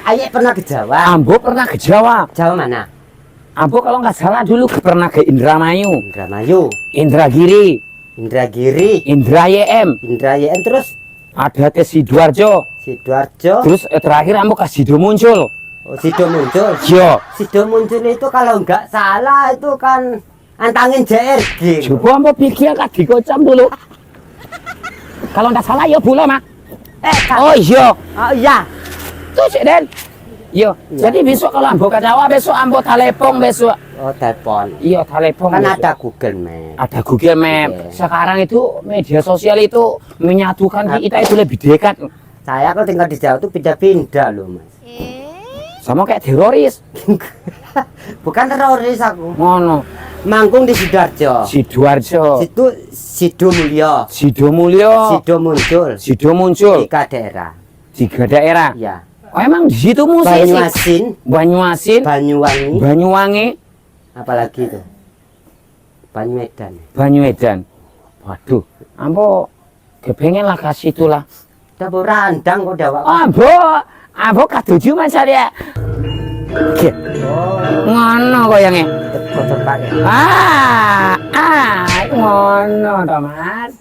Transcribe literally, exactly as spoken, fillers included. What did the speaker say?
Ayek pernah ke Jawa? Ambo pernah ke Jawa. Jawa mana? Ambo kalau nggak salah dulu pernah ke Indramayu. Indramayu. Indragiri. Indragiri. Indra Y M. Indra Y M terus? Ada ke Sidoarjo. Sidoarjo. Terus, eh, terakhir ambo ke Sido Muncul. Oh, Sido Muncul. Yo. Sido Muncul itu kalau nggak salah itu kan antangin J R G. Coba ambo pikir, Kak, dikocam dulu. Kalau ndak salah, yo, Pulo, Mak. Eh, Kak. Oh, iya. Oh, iya. Tuh, Cik Den. Yo, iya. Jadi besok kalau ambo ke Jawa, besok ambo telepon besok. Oh, telepon. Iya, telepon Kan besok. Ada Google Map. Ada Google Map. Iya. Sekarang itu media sosial itu menyatukan Ap- kita itu lebih dekat. Saya kalau tinggal di Jawa tuh pindah-pindah loh, Mas. Sama kayak teroris. Bukan teroris aku. Ngono. Manggung di Sidoarjo. Sidoarjo. Situ Sido Mulyo. Sido Mulyo. Sido Muncul. Sido Muncul. Tiga daerah. Tiga daerah. Iya. Oh, emang di situ musik sih? Banyuasin. Banyuasin. Banyuwangi. Banyuwangi. Apalagi itu? Banyuedan. Banyuedan. Waduh, ambo kepengen lah ka situ lah. Dah berandang kok dah, Wak. Ambo, ambo katuju mancari. Oke. Oh. Ngono kok yang e. Kotor Pak ya. Ah, ah, ngono toh, Mas.